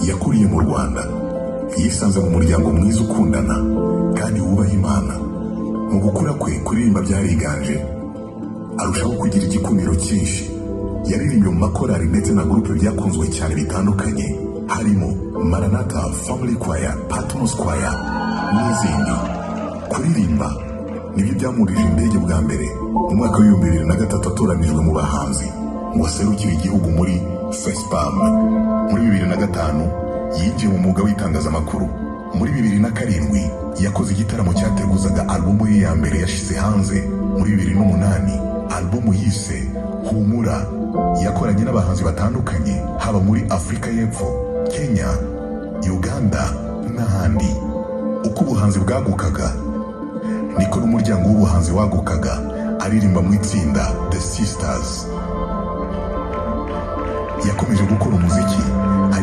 Yakuriye mu Rwanda, yisanze mu muryango mwiza ukundana kandi wubaha Imana. Mu gukura kwe, kuririmba byariganje, arushaho kugira igikundiro cyinshi. Yaririmbye mu makorali ndetse na groupe byakunzwe cyane bitandukanye, harimo Maranatha Family Choir, Patmos Choir n'izindi. Kuririmba nibyo byamurije indege bwa mbere mu mwaka wa 2003, atoranijwe mu bahanzi ngo aserukire igihugu muri FESPAM. Muri 2005 yinjiye mu mwuga w'itangazamakuru. Muri 2007 yakoze igitaramo cyateguzaga alubumu ye ya mbere yashyize hanze muri 2008, alubumu yise Humura. Yakoranye n'abahanzi batandukanye, haba muri Afurika y'Epfo, Kenya, Uganda n'ahandi. Uko ubuhanzi bwagukaga, niko n'umuryango w'ubuhanzi wagukaga, aririmba mu itsinda The Sisters. Yakomeje gukora umuziki.